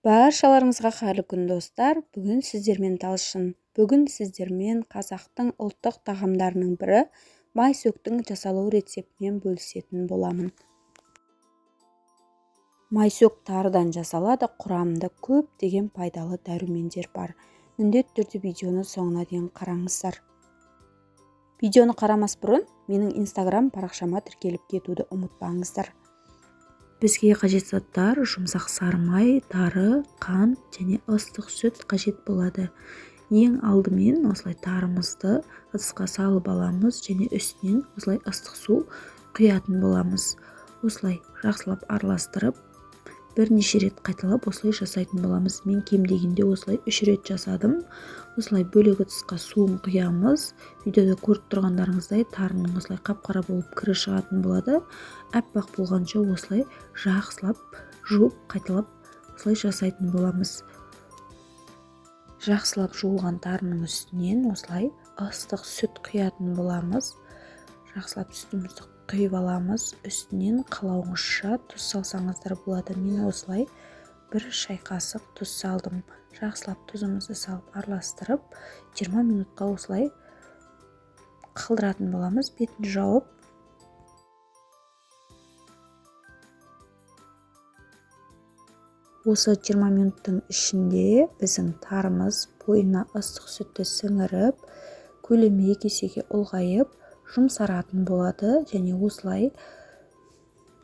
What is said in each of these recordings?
Баршаларыңызға қайырлы күн, достар! Бүгін сіздермен Талшын. Бүгін сіздермен қазақтың ұлттық тағамдарының бірі майсөктің жасалу рецептімен бөлісетін боламын. Майсөк тарыдан жасалады, құрамында көптеген пайдалы дәрумендер бар. Міндетті түрде видеоны соңына дейін қараңыздар. Видеоны қарамас бұрын менің инстаграм парақшама тіркеліп кетуді ұмытпаңыздар. Бізге қажет заттар: жұмсақ сары май, тары, қант және ыстық сүт қажет болады. Ең алдымен осылай тарымызды ыдысқа салып аламыз және үстінен осылай ыстық су құятын боламыз. Осылай жақсылап араластырып, бірнеше рет қайталап осылай жасайтын боламыз. Мен кем дегенде осылай 3 рет жасадым. Осылай бөлек ыдысқа суын құямыз. Видеода көріп тұрғандарыңыздай, тарының осылай қап-қара болып кірі шығатын болады. Аппақ болғанша осылай жақсылап жуып, қайталап осылай жасайтын боламыз. Жақсылап жуылған тарының үстінен осылай ыстық сүт құятын боламыз. Жақсылап сүтімізді құйып аламыз. Үстінен қалауыңызша тұз салсаңыздар болады. Мен осылай 1 шай қасық тұз салдым. Жақсылап тұзымызды салып араластырып, 20 минутқа осылай қалдыратын боламыз, бетін жауып. Осы 20 минуттың ішінде біздің тарымыз бойына ыстық сүтті сіңіріп, көлемі 2 есеге ұлғайып, жұмсаратын болады. Және осылай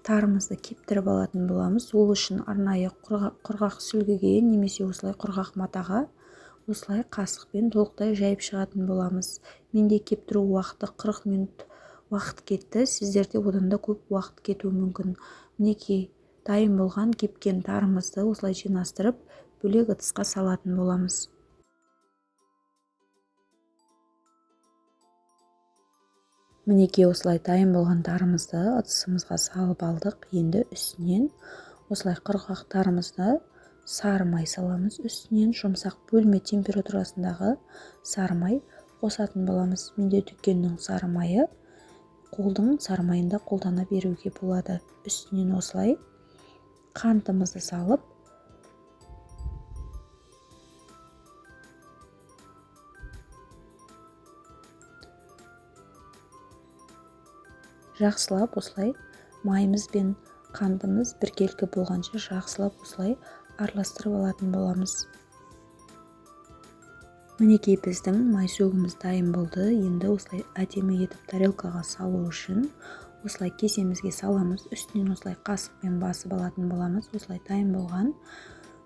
тарымызды кептіріп алатын боламыз. Ол үшін арнайы құрғақ сүлгіге немесе осылай құрғақ матаға осылай қасықпен толықтай жайып шығатын боламыз. Менде кептіру уақыты 40 минут уақыт кетті, сіздерде одан да көп уақыт кетуі мүмкін. Мінекей, дайын болған кепкен тарымызды осылай жинастырып, бөлек ыдысқа салатын боламыз. Мінекей, осылай дайын болған тарымызды ыдысымызға салып алдық. Енді үстінен осылай құрғақ тарымызды сары май саламыз. Үстінен жұмсақ бөлме температурасындағы сары май қосатын боламыз. Менде дүкеннің сары майы, қолдың сары майын да қолдана беруге болады. Үстінен осылай қантымызды салып, жақсылап осылай майымыз бен қантымыз біркелкі болғанша жақсылап осылай араластырып алатын боламыз. Мінекей, біздің майсөгіміз дайын болды. Енді осылай әдемі етіп тарелкаға салу үшін осылай кесемізге саламыз. Үстінен осылай қасықпен басып алатын боламыз. Осылай дайын болған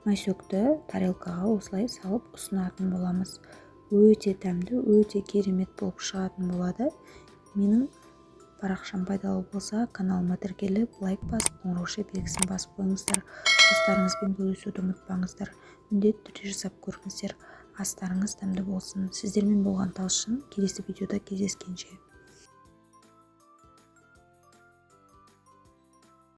майсөкті тарелкаға осылай салып ұсынатын боламыз. Өте дәмді, өте керемет болып шығатын болады. Менің парақшам пайдалы болса, каналыма тіркеліп, лайк басып, қоңырауша белгісін басып қойыңыздар. Достарыңызбен бөлісуді ұмытпаңыздар. Міндетті түрде жасап көріңіздер. Астарыңыз дәмді болсын. Сіздермен болған Талшын. Келесі видеода кездескенше.